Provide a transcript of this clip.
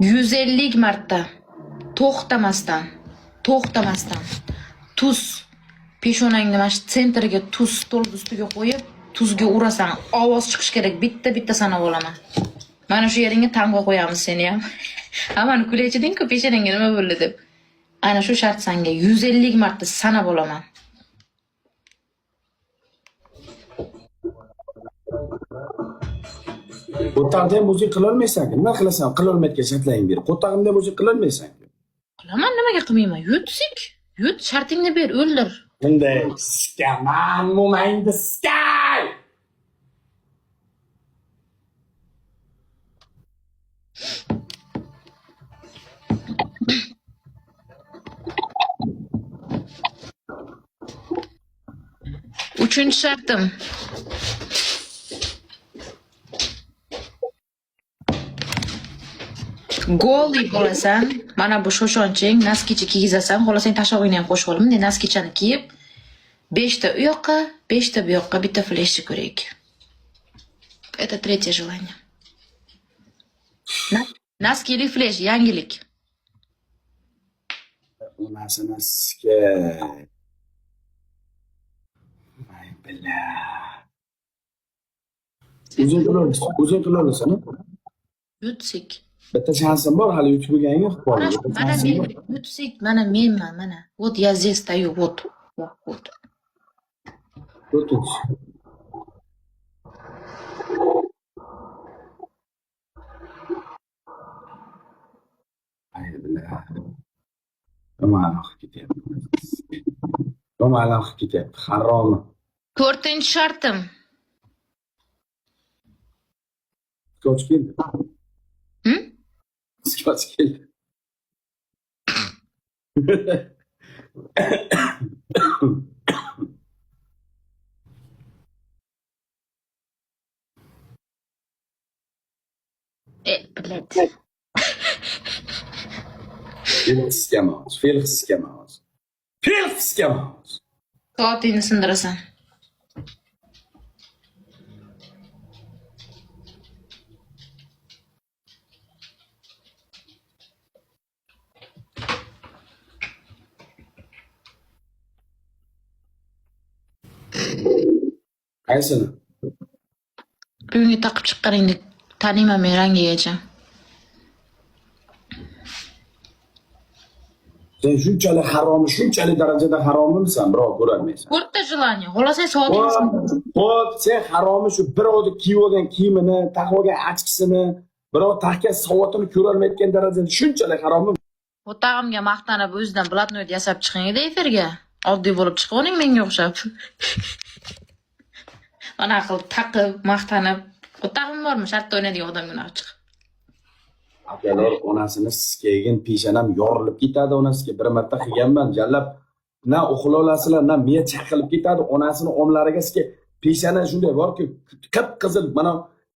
150 marta to'xtamasdan, to'xtamasdan tuz peshonangni mana shu sentriga tuz stol ustiga qo'yib, tuzga urasan. Ovoz chiqishi kerak. Bitta-bitta sanab olaman. Mana shu yeringga tamg'a qo'yamiz seni ham. Hammani kulaychiding-ku peshonangga nima bo'ldi deb. Ana shu shart sanga 150 marta sanab olaman. Qo'taqda ham o'zing qilolmaysan. Nima qilasan? Qilolmayotgan shartlaringni ber. Qo'tag'imda ham o'zing qilolmaysan. Qilaman, nimaga qilmayman? Yutsik. Yut, shartingni ber, o'ldir. Bunday sikaman, mo'mangni sikay! Uchinchi shartim. Голый bo'lasan. Mana bu shoshonching, naskicha kiygizasan. Xohlasang tashog'ingni ham qo'shib ol. Bunday naskichani kiyib, 5 ta u yoqqa, 5 ta bu yoqqa bitta fleshni ko'raylik. Это третье желание. Naskili flesh, yangilik. Onasini sikay. Ay, billa. O'zing qilolmaysan, o'zing qilolmaysan. Yutsik. Bitta shansim bor, hali yutib bo'lganing yo'q. Bor, Mana bitta mana shansim men bor. yutsik, mana menman, mana. Вот я здесь стою, вот. Я, вот. To'rtinchi. Ay, billa. Yomon alam qilib ketyapti. Yomon alam qilib ketyapti. Haromi. To'rtinchi shartim. Skoch keldi. Hm? Skoch keldi. E, блядь. Fe'l hiskama hozir. Fe'l hiskama hozir. Fe'l hiskama hozir. Soatingni sindirasan. Qaysini? Bugungi taqib chiqqaningni taniyman men rangigacha. Sen shunchalik haromi, shunchalik darajada haromimisan, birov ko'rolmaysan. To'rtta желание. Xohlasang soatingni Xo'p, xo'p, sen haromi shu birovni kiyib olgan kiyimini, taqib olgan achkisini, birov taqqan soatini ko'rolmayotgan darajada shunchalik haromi. O'tag'imga maqtanib o'zidan blatnoid yasab chiqing-da efirga. Oddiy bo'lib chiqib menga o'xshab. Mana qilib taqib, maqtanib. O'tag'im bormi? Shartda o'ynaydigan odamga unaqa chiqib. Akalar onasini sikagin peshonam yorilib ketadi onasiga. Bir marta qilganman, jallab na uxla olasizlar, na miya chaqilib ketadi. Onasini omlariga sika peshona shunday borki, qip-qizil mana